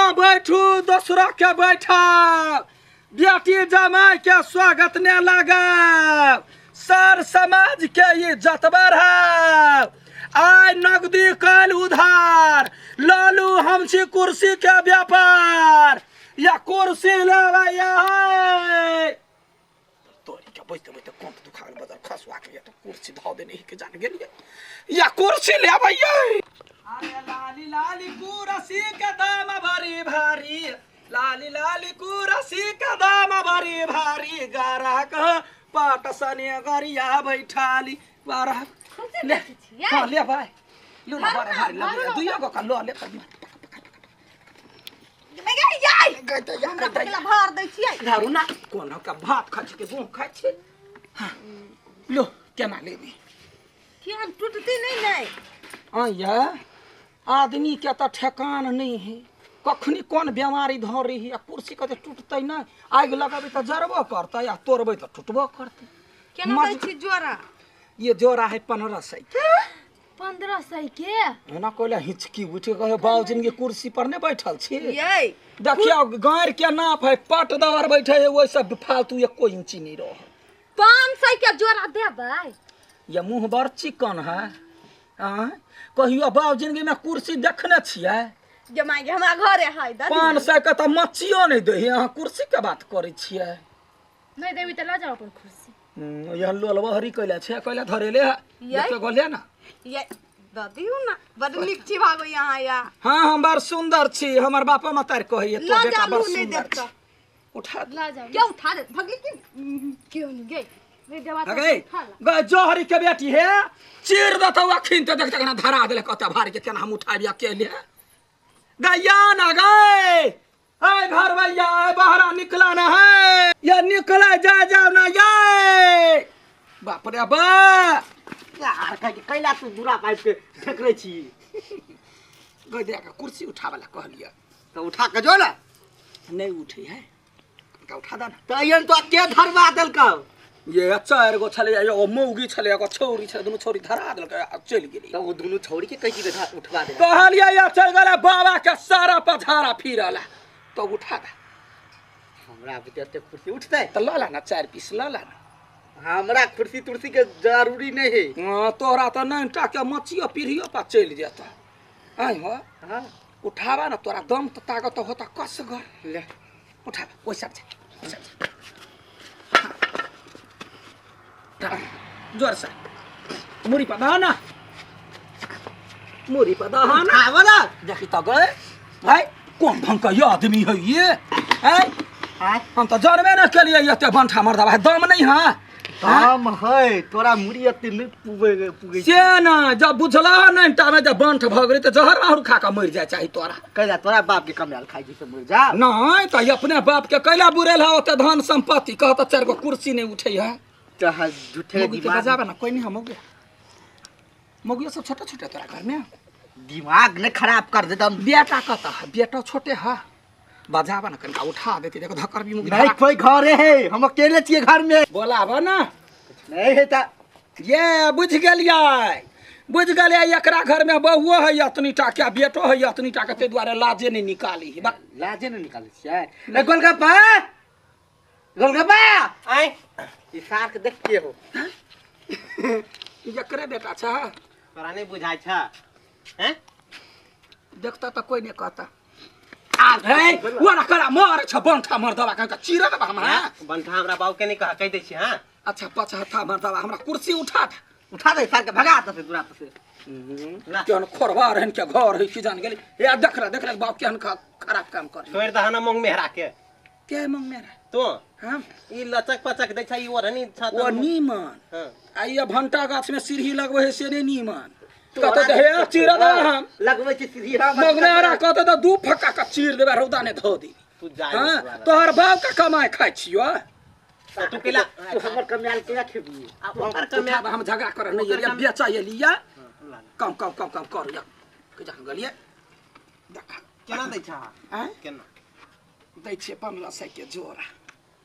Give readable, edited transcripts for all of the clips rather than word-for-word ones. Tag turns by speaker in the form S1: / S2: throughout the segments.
S1: अपनो बैठू दोसरो के बैठाउ बेटी जमाई के स्वागत ने लगाउ सर समाज के इज्जत बढ़ाउ आइ नगदी काल्हि उधार लालू हम छी कुर्सी के व्यापार या कुर्सी लेबै या है तोरी के बैठते बैठते कोन दुखा गेल बदल खसुआ के तो कुर्सी धऽ देने ही के जान गेलियै या कुर्सी लेबै यै अरे लाली लाली कुर्सी के दाम भारी भारी लाली लाली कुर्सी के दाम भारी भारी ग्राहक पट सने गरिया बैठाली बारह
S2: कुर्सी
S1: ले
S2: बेचै छियै?
S1: हाँ ले भाई लो ना बारह भारी
S2: भरू
S1: ले
S2: ना।
S1: दुइयो गो का लो ले तब
S2: गै गै हमरा पकला भर दै छियै
S1: धरू ना कोनो का भात खाइ छी के गुह खाइ छी हाँ, लो केना लेबी
S2: केहन टूटती नहि ने
S1: आया आदमी के तऽ ठेकान नहीं है कखनी कोन बीमारी धरे है आ कुर्सी के तऽ टूटतै नहि आगि लगेबै तऽ जरबो करतै आ तोड़बै तऽ टूटबो करतै
S2: केना दै छी जोड़ा
S1: ये जोड़ा है 1500 के।
S3: 1500 के?
S1: एना कहले हिचकी उठि कहे बाबू जिनके कुर्सी पर नहीं बैठल छी।
S2: ये
S1: देखियौ गाँड़ के नाप है पट दवर बैठे है ओहि सब फालतू एको इंची नहीं रह।
S3: 500 के जोड़ा देबै?
S1: ये मुँह बड़ चिकन है। आँय कहियो बाबू जिंदगी में कुर्सी देखने छियै?
S2: जमाई के हमरा घरे है दादी।
S1: 500 के तऽ मच्छियो नहीं दै है, अहाँ कुर्सी के बात करै छियै।
S3: नहीं देबी तऽ लऽ जाओ अपन कुर्सी।
S1: यह लोलबहरी कैला छै कैला धरेले है।
S2: ये?
S1: देखियो गोले ना।
S2: ये दादी हो ना बड़ नीक छी भागो यहाँ या।
S1: हाँ हम बड़ सुंदर छी, हमर बापा मतार कहैए तो
S2: लऽ
S1: बेटा
S2: जा
S1: बड़
S2: लू नहीं
S1: सुंदर
S2: देखता।
S1: छी। उठा दे।
S3: लऽ जाओ।
S2: क्या उठा दे भगली की
S3: क्यों नहीं गई? नहीं देवा तो
S1: गई
S3: उठा ला।
S1: गई जोहरी के बेटी है चीर देतौ अखिन ते देख देख धरा देले कते भारी के केना हम उठाबी अकेले। गैया ना गए ऐ घर भैया ऐ बाहरा निकला ना है या निकला जा जाओ ना ये बाप रे बा
S4: यार कह के कैला तू दूरा पाइप के ठेकरे छी।
S1: गई दे के कुर्सी उठावे ला कहलिए
S4: तो उठा के जो ना।
S1: नहीं उठे है का उठा दा ना।
S4: तो अयन तो के धरवा देलकौ?
S1: ये चार गो छले एगो मौगी छले एगो छौरी छले दुनू छौरी धरा देलकै आ चलि गेली।
S4: तो वो दुनू छौरी के कहि के उठवा दे।
S1: कहलिए या चलि गेलै बाबा के सारा पझारा फिरल तो उठा दे।
S4: हमरा बुते एते कुर्सी उठतै?
S1: तो लऽ ला ना 4 पीस लऽ ला ना।
S4: हमरा कुर्सी तुर्सी के जरूरी नहीं है।
S1: हाँ, तोरा तो नहीं टा के मचियो पीढ़ियो पर चलि जेतौ। आइ हो।
S4: हाँ।
S1: उठावा ना तोरा दम तो ताकत होता कस घर।
S4: ले।
S1: उठावा, ओइ सब छै, ओइ सब छै। जोर से मुरी पर दहा ना, मुरी पर दहा ना।
S4: उठावा ना।
S1: देखी तो गए भाई कौन ढंग का ये आदमी है ये है?
S4: आय।
S1: हम तो जानबे ना के लिए एते बंठा मर्दबा है, दम नहीं है।
S4: दम है तोरा मुरी एते नहीं पुगे
S1: से ना जब बुझला नहीं टामे जब बंठ भऽ गेलै तऽ जहर माहुर खा कऽ मरि जाय चाही तोरा।
S4: कैला तोरा बाप के कमायल खाइ छी से मरि जा।
S1: नहीं तऽ अपने बाप के कैला बुरेल है ओते धन संपत्ति कहत 4 गो कुर्सी नहीं उठे है।
S4: तोरा झूठे
S1: मौगी के
S4: दिमाग
S1: बजाबे ना कोई नहीं हम मौगी। मौगियो सब छोटे छोटे तोरा घर में।
S4: दिमाग ने खराब कर देता।
S1: बेटा कता है? बेटा छोटे है। बजाबा ना कनका उठा देती देखो धक्कर भी मुगी
S4: नहीं
S1: धरा।
S4: कोई घर है, हम अकेले छिए घर में।
S1: बोलाबा ना।
S4: नहीं है ता।
S1: ये बुझ गेलियै, बुझ गेलियै एकरा घर में बहुओ है एतनी टा के बेटो है एतनी टा के, ताहि दुआरे लाजे नहीं निकाली है। बा-
S4: लाजे नहीं निकालै छियै। ए गोलगप्पा, गोलगप्पा
S5: आय।
S4: ई सार के देख के हो।
S1: एकरे बेटा छ?
S5: तोरा नहीं बुझाइ छ? हैं?
S1: देखता त कोई नहीं कहता। आ रे, ओना करा मारे छ बंठा मर्दबा कह के चीरा देबा हमरा।
S5: हाँ, बंठा हमरा बाबू के नहीं कह, कह दै छी, हाँ?
S1: अच्छा पचहत्था मर्दबा हमरा कुर्सी उठा दे।
S4: उठा दे सार के भगा दे दूरा पर से।
S5: ला।
S1: केहन खोरबा रहन के घर है की जान गेली। ए देख रे, देख रे बाप केहन खराब काम कर।
S5: छोड़ दह ना मुंह मेहरा के।
S1: के मुंह मेहरा?
S5: तो?
S1: हाँ।
S5: ई लचक पचक दै छै, ई ओढ़नी छ त
S1: ओ नीमन।
S5: हाँ।
S1: आ ई भंटा गाछ में सीढ़ी लगबै है से नै नीमन।
S4: तोरा
S1: कतौ तऽ हे चीर दे हम।
S4: लगबै छै सीढ़ी हम।
S1: मगनेरा कतौ तऽ दू फक्का के चीर देबै, रौदा नै धो दी।
S5: तू जा
S1: हाँ,
S5: तोरा।
S1: तोहर बाप के कमाइ खाइ छियौ।
S5: तो तू केला
S4: तू हमर कमायल केना खेबही?
S5: आ ओकर कमायल
S1: उठाबऽ, हम झगड़ा करऽ नै एलियै, बेचऽ एलियै। कम कम कम कम कर यौ। के जखन गेलियै, देख।
S5: केना दै छह?
S1: आँय?
S5: केना?
S1: दै छियै 1500 के जोड़ा।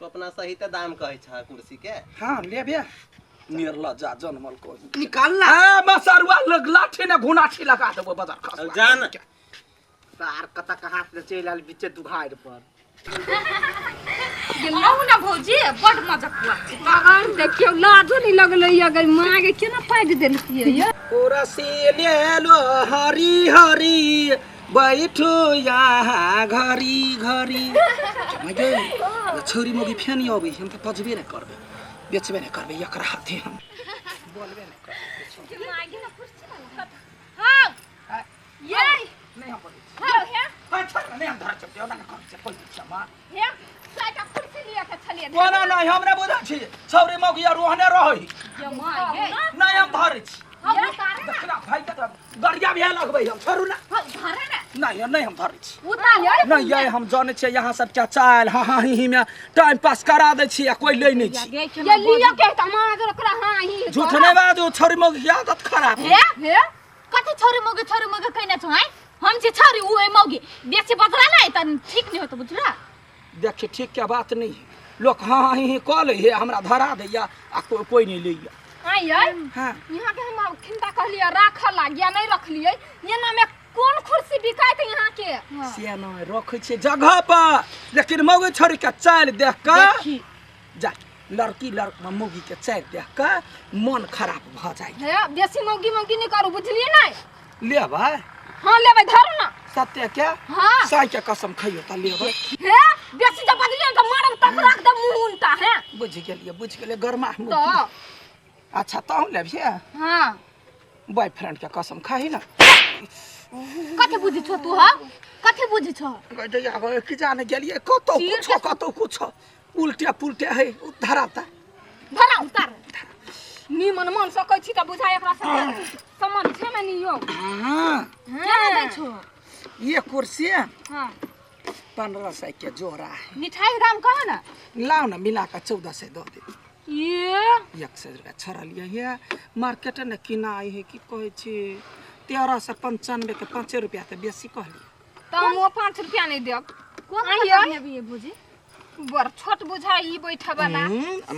S5: तू अपना सही तऽ दाम कहै छह कुर्सी के।
S1: हाँ, लेबे। निर्लज्जा जनमल कोई।
S4: निकाल ना।
S1: ए, मसरुआ लग लाठी ने घुनाठी लगा देबो बजार खसुआ।
S5: जान।
S4: सार कतऽ कहाँ से चलि आयल बीचे दुघारि पर।
S3: आउ ना भौजी, बड मजा हुआ। अगर देखियौ लाजो नहीं लगलै अगर माँ के केना पागि देलकियै ये।
S1: कुर्सी ले लो हरी हरी, बैठो यहाँ घरी घरी। गे छौरी मोगी फेन अबै, हम तऽ पजबे नहि करबै, बेचबे नहि करबै एकरा हाथे, हम बोलबे नहि करबै।
S3: हाँ ये
S1: नहि हम बोलै छी।
S3: हाँ हे।
S1: हाँ, छोड़ ने, नहि हम धरै छियै, ओना नहि करै छियै, कोइ दिक्कत माँ।
S3: हे साइटा कुर्सी लिया के छलियै।
S1: कोना नहि, हमरा बुझल छी छौरी मौगी आर ओहने रहै।
S3: ये माँ गे।
S1: नहि हम धरै छी।
S3: हम उतारे ना।
S1: देखना भाई के तऽ गरिया भी लगबै हम, छोड़ू ना।
S3: हाँ धरे ना।
S1: नहीं नहीं हम धरै छी।
S3: उतारे।
S1: नहीं ये हम जानै छियै यहाँ सबके चाल। हाँ हाँ ही ही में टाइम पास करा दै छी आ कोई लै नहि छी।
S3: ये लिया के त माँ अगर ओकरा हाँ ही।
S1: झूठ नहि बाजू, छौरी मौगी के आदत खराब है।
S3: हे हे
S6: कथी छोरी मौगी छोरी मौगी कहने छौ आँय? हम जे छोरी उ है मौगी, बेसी बजरा नहीं त ठीक नहीं होत बुझला।
S1: देखिए ठीक के बात नहीं है, लोग हाँ हाँ ही ही कह लै है, हमरा धरा दैया आ कोई नहीं लैया।
S3: आइ यै।
S1: हाँ।
S3: यहाँ के हम खिंता कहलियै राखऽ लागिया नहीं रखलियै, एना में कोन कुर्सी बिकायत यहाँ के?
S1: से नहीं रखै छियै जगह पर, लेकिन मौगी छोरी के चालि देख कऽ जा लड़की लड़ मौगी के चालि देख कऽ मन खराब भऽ जाइ।
S3: हे बेसी मौगी मौगी नहीं करू बुझलियै नहीं?
S1: लेबै?
S3: हाँ लेबै, धरू ना।
S1: सत्य के?
S3: हाँ।
S1: साई के कसम खइयो तऽ लेबै।
S3: हे बेसी जब बजलियै तऽ मारब तक राख दे मुँह उनटा। हे
S1: बुझि गेलियै, बुझि गेलियै गरमा
S3: तऽ
S1: मौगी। अच्छा तहूँ लेबिहे?
S3: हाँ।
S1: बॉयफ्रेंड के कसम खाही ना।
S6: कथी बुझै छौ तू? हाँ कथी बुझै छौ?
S1: गैया गै, की जाने गेलियै कतौ कुछो कतौ कुछो उल्टे पुल्टे है धराता।
S3: धरा उतार निमन मन सकै छी तऽ बुझाय एकरा सबके सम्बन्ध छै ने नियो।
S1: हाँ।
S6: केना दै छौ
S1: ये कुर्सी?
S3: हाँ।
S1: 1500 के जोड़ा है।
S6: मिठाई के दाम कह ना।
S1: लाओ ना मिला के 1400 दऽ दे।
S3: ये
S1: 100 रुपया छोड़लियै हे, मार्केट ने किनाइ है की कहै छी 1395 के 5 रुपया तऽ बेसी कहलियै।
S3: तऽ हम ओ 5 रुपया नहीं देब।
S6: कोन
S3: आँय
S6: कलर
S3: यै?
S6: लेबियै भौजी?
S3: बड़ छोट बुझाय ई बैठे वाला।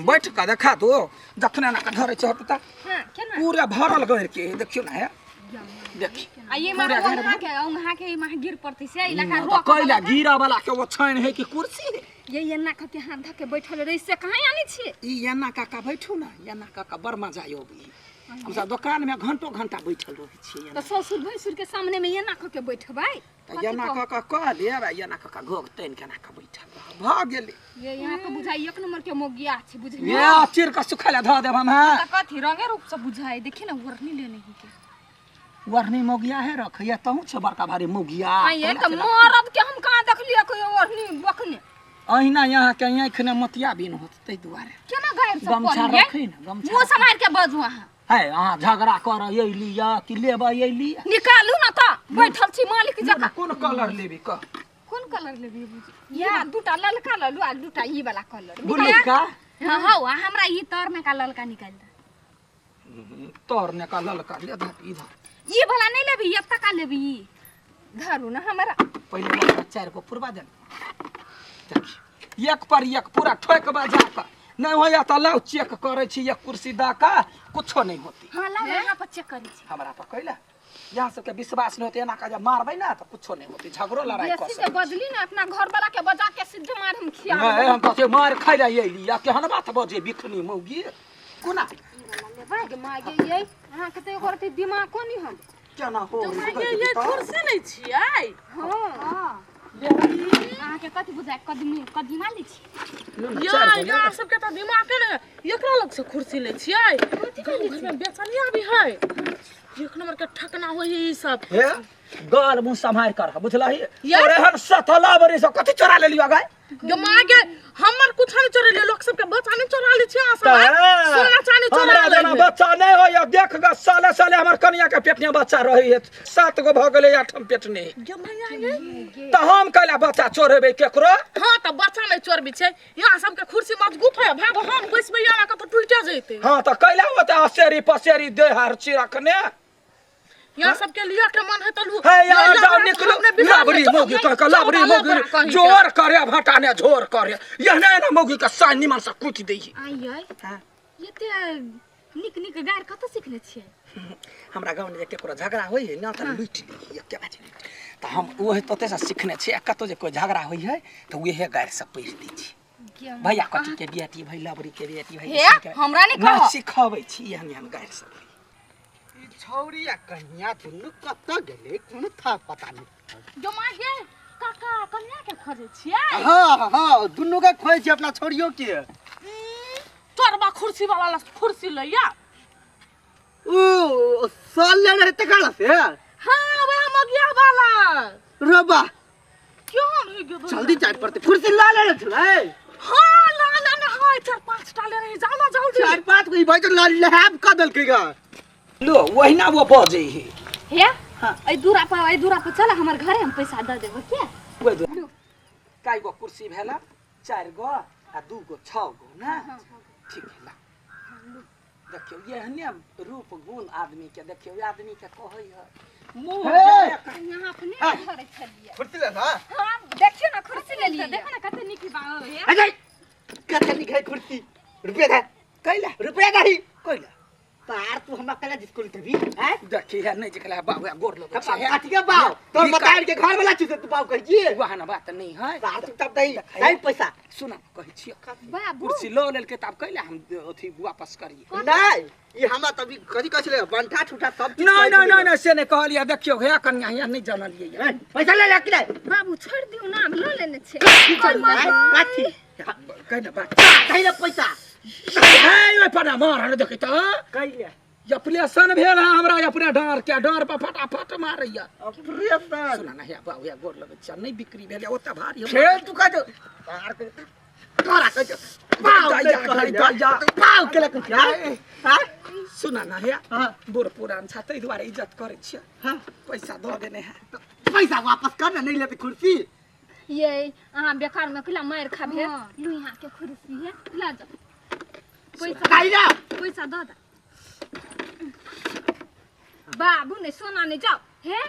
S1: बैठ कऽ देखा दो, जखने एना कऽ धरै छै हटुता।
S3: हाँ केना?
S1: पूरा भरल गैर के देखियौ ना, हे देखी।
S6: आ ये
S1: पूरा
S6: माह
S1: घर
S6: ओंघा के ओंघा के माह गिर पड़तै से इलाका
S1: तऽ
S6: रोक
S1: कैला गिरा वाला के ओ छानि है कि कुर्सी है?
S3: ये एना कऽ के हाथ धऽ के बैठल रही से कहाँ आनै छियै?
S1: ई एना काका बैठू ना, एना काका बड़ मजा अबै। हमसब दोकान में घंटो घंटा बैठल रहै छियै।
S3: तऽ ससुर भैंसुर के सामने में एना कऽ के बैठबै?
S1: तऽ एना कऽ कऽ कऽ लेब आ एना कऽ कऽ घोघ तानि के एना कऽ बैठल रहब, भऽ गेलै।
S3: ये यहाँ के बुझाइ एक नंबर के मोगिया छै बुझलियै?
S1: ये चिर कऽ सुखै लए धऽ देब हम। हाँ
S6: तऽ कथी रंगे रूप से बुझाइ, देखी ना ओढ़नी लेने ही के।
S1: ओढ़नी मोगिया है रखैया, तहूँ छै बड़का भारी मोगिया।
S3: आँय यै, तऽ मरद के हम कहाँ देखलियै कोई ओढ़नी बकने?
S1: अहिना यहाँ के आँखि ने मोतिया बिन होत ताहि दुआरे।
S6: केना गारि सब
S1: गमछा
S6: पढ़ियै?
S1: रखै ने गमछा।
S6: मुँह सम्हारि के बाजू अहाँ।
S1: है अहाँ झगड़ा कर अयली कि लेबै अयली?
S3: निकालू ना तऽ बैठल छी मालिक जकाँ।
S1: कोन कलर लेबी कह?
S6: कोन कलर लेबी भौजी?
S3: या दूटा ललका ललू आ दूटा ई वाला कलर।
S1: ब्लू का?
S6: हाँ हौ, आ हमरा ई तर में का ललका निकालि दे।
S1: तर ने का ललका ले धर इधर।
S6: ई वाला नहीं लेबी, एत्ता का लेबी?
S3: धरू ना हमरा।
S1: पहिले ओकरा 4 गो पुरबा दे। देखी एक पर एक पूरा ठोक बजा कऽ नहीं होया तऽ लाउ चेक करै छी एक कुर्सी दऽ कऽ, कुछो नहीं होती।
S6: हाँ लाउ यहाँ पर चेक करै छी।
S1: हमरा पर कैला यहाँ सबके विश्वास नहीं होते, एना कऽ जे मारबै ना तऽ कुछो नहीं होती, झगड़ो लड़ाई कऽ
S3: बेसी जे
S1: सकै।
S3: बजली ना अपना घर वाला के बजा के सीधे मार हम खिया
S1: नहीं हम तऽ मार खाइ लए अयली आ केहन बात बजे बिखनी मौगी कोना
S3: लेबै गे माय गे। यै अहाँ के तऽ एगो रत्ती दिमागो नहीं हम।
S1: केना हो?
S7: ये कुर्सी लै छियै?
S3: हाँ।
S6: अहाँ के कथी बुझाय कदमी कदीमा लै छी?
S7: या यहाँ सबके तऽ दिमाग ने एकरा लग से कुर्सी लै छियै, गाँव घर में बेचनिया भी है, एक नंबर के ठकना होइ है ई सब।
S1: हे गाल मुंह सम्हारि कर बुझलही,
S7: या-
S1: तोरे हन सतला बरी सब कथी चोरा लेलियो गाय?
S7: गे माँ गे, हमर कुछ नहीं चोरेलियै, लोक सबके बच्चा नहीं चोरा लै छियै अहाँ सब, आँय? सोना चानी चोरा
S1: हमरा
S7: लै
S1: जेना
S7: है।
S1: बच्चा नहीं होइए, देख ग साले साले हमर कनिया के पेटने बच्चा रहै है, 7 गो भऽ गेलै आठम पेटने।
S7: गे मैया गे।
S1: तऽ हम कैला बच्चा चोरेबै केकरो?
S7: हाँ तऽ बच्चा नहीं चोरबी छै, यहाँ सबके कुर्सी मजबूत है भागो, हम बैसबै यहाँ के तऽ टूटे जैते।
S1: हाँ तऽ कैला ओते असेरी पसेरी देह हर छी रखने?
S7: यहाँ सबके लिअ के मन है तऽ लू।
S1: हे यहाँ
S7: ले,
S1: जाओ
S7: ले,
S1: निकलो,
S7: हमने बिहार में
S1: लाबरी
S7: चलो,
S1: मौगी कह के
S7: चलो,
S1: लाबरी
S7: चलो,
S1: मौगी
S7: कहीं के।
S1: जोर करे भटाने झोर करे, एहने एना मौगी के साइन निमन से कुटि दै।
S6: आइ यै।
S1: हाँ।
S6: एते नीक नीक गारि कतऽ सिखने छियै?
S1: हमरा गाँव में जे केकरो झगड़ा होइ है ना तऽ लूटि लै एके बाजी। तऽ हम ओहे तोते से सीखने छियै। कतौ जे कोइ झगड़ा होइ है तऽ उहे गारि सब पढ़ि दै छी। भैया कथी के बेटी भई, लबरी के बेटी भई।
S6: हे, हमरा नहि
S1: ना
S6: कहब।
S1: सिखबै छी एहन एहन गारि सब।
S4: ई छौरी आ कन्या दुनू कतऽ गेलै कोनो था पता नहीं।
S7: जो माँ गे काका कन्या के खोजै छियै?
S4: हाँ हाँ दुनू के खोज छी अपना छौरियो के।
S7: तोर बा कुर्सी वाला ला कुर्सी लैया।
S4: ऊ साल ले रहे तकरा से।
S7: हाँ वह मगिया वाला।
S4: रबा
S7: क्यों नहीं गेल?
S4: जल्दी जाय पड़ते कुर्सी ला ले छलै।
S7: हाँ ला ला ना हाय 4-5 टा ले रही, जाओ ना जल्दी।
S4: 4-5 को ई भाई तो लहब क देलकै गा।
S1: लो वहिना वो बजै है।
S3: हे एहि दूरा पर, एहि दूरा पर चल हमर घरे, हम पैसा दऽ देबो के।
S1: ओहि दूरा कै गो कुर्सी भेला? 4 गो आ 2 गो 6 गो ना। ठीक है ला। देखियौ एहने रूप गुण आदमी के, देखियौ आदमी के कहै है मुँह
S4: हे!
S3: यहाँ अपने धरै छलियै।
S4: कुर्सी ले ना।
S3: हाँ देखियौ ना कुर्सी ले लियै।
S6: देखो ना कते नीक बा हे।
S4: अजय कते नीक है कुर्सी। रुपया दे।
S1: कैला?
S4: रुपया दही।
S1: कैला?
S4: तार तू हमरा कैला स्कूल देबी हैं?
S1: देखी है नहीं जकला बाबू गोर लगै
S4: तब
S1: छै।
S4: कथी के बाव? तोर मतार के घर वाला छी से तू बाव कहै छियै?
S1: वहाँ बात नहीं है।
S4: तार तू तब दही दही पैसा।
S1: सुना कहै छियै
S3: बाबू
S1: कुर्सी लऽ लेलकै तऽ आब कैला हम अथी वापस करियै?
S4: नहीं ई हमरा तभी कथी कहै छलै बंठा ठूठा सब चीज।
S1: नहीं नहीं नहीं नहीं से नहीं कहलियै। देखियौ हे कन्या हिया नहीं जानलियै।
S4: ए, पैसा ले ले कि नहीं?
S3: बाबू छोड़ि दियौ ना, हम लऽ लेने छियै।
S4: कथी चल कथी
S1: कहै ने बात
S4: दही ले पैसा।
S1: हे ओहि पर मार देखै तऽ
S4: कैले
S1: ऑपरेशन भेल है हमरा अपने डाँर के, डाँर पर फटाफट मारैया।
S4: ऑपरेशन
S1: सुना ना हे बाबू हे गोर लगै छै, नहीं बिक्री भेल ओते भारी।
S4: फेर तू कह दो तार के तोरा कह दो बाव
S1: दैया,
S4: बाव के लक हां।
S1: सुना ना हे
S4: हां
S1: बूढ़ पुरान छ ताहि दुआरे इज्जत करै छियै।
S4: हां
S1: पैसा दऽ देने है।
S4: पैसा वापस कर ना, नहीं लेते कुर्सी।
S3: ये अहाँ बेकार में कैला मारि खाबे। लू यहाँ के कुर्सी है ला जाओ। पैसा
S4: कैला
S3: पैसा दऽ दे बाबू। नहीं सोना नहीं जाओ हे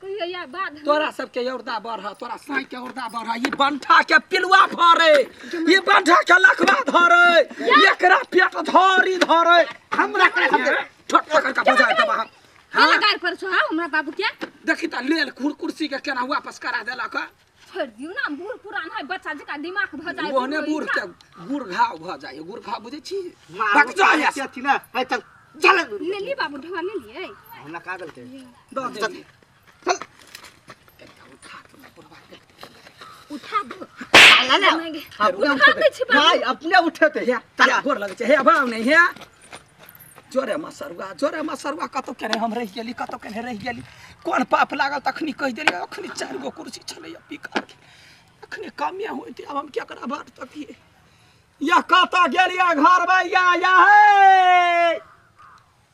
S3: कहियो या बाद।
S1: तोरा सबके औरदा बढ़, तोरा साई के औरदा बढ़। ई बंठा के पिलुआ फरे, ई बंठा के लखवा धरे, एकरा पेट धरी धरे।
S4: हमरा करे हम
S1: ठोक पकड़ के बजाय देबा हम।
S3: केना गारि पर छौ हमरा बाबू के?
S1: देखी त लेल कुर्सी के केना वापस करा देलक।
S3: छोड़ दियौ ना, बूढ़ पुरान है बच्चा जका दिमाग भ जाय।
S1: ओहने बूढ़ के गुड़ घाव भ जाय। गुड़ घाव बुझै छी? भग जा यहाँ से।
S4: अथी ना है चल चल
S3: ले ली बाबू ढवा ले लियै।
S4: हमरा का देलकै?
S1: दऽ दे।
S4: चल
S1: उठा तो ना बुढ़वा के।
S3: उठा दो
S4: ला ला अपने
S3: उठा दै छी बाबू।
S4: नहीं अपने उठेते।
S1: हे चल गोर लगै छै हे भाव नहीं हे। जोरे मसरुआ जोरे मसरुआ कतौ केने हम रहि गेली, कतौ केने रहि गेली। कोन पाप लागल तखनी कहि देलियै। अखनी 4 गो कुर्सी छलैया बिका गेल। अखनी कमे होइते आब हम केकरा बाट तकियै? या कतऽ गेलियै घर भैया या हे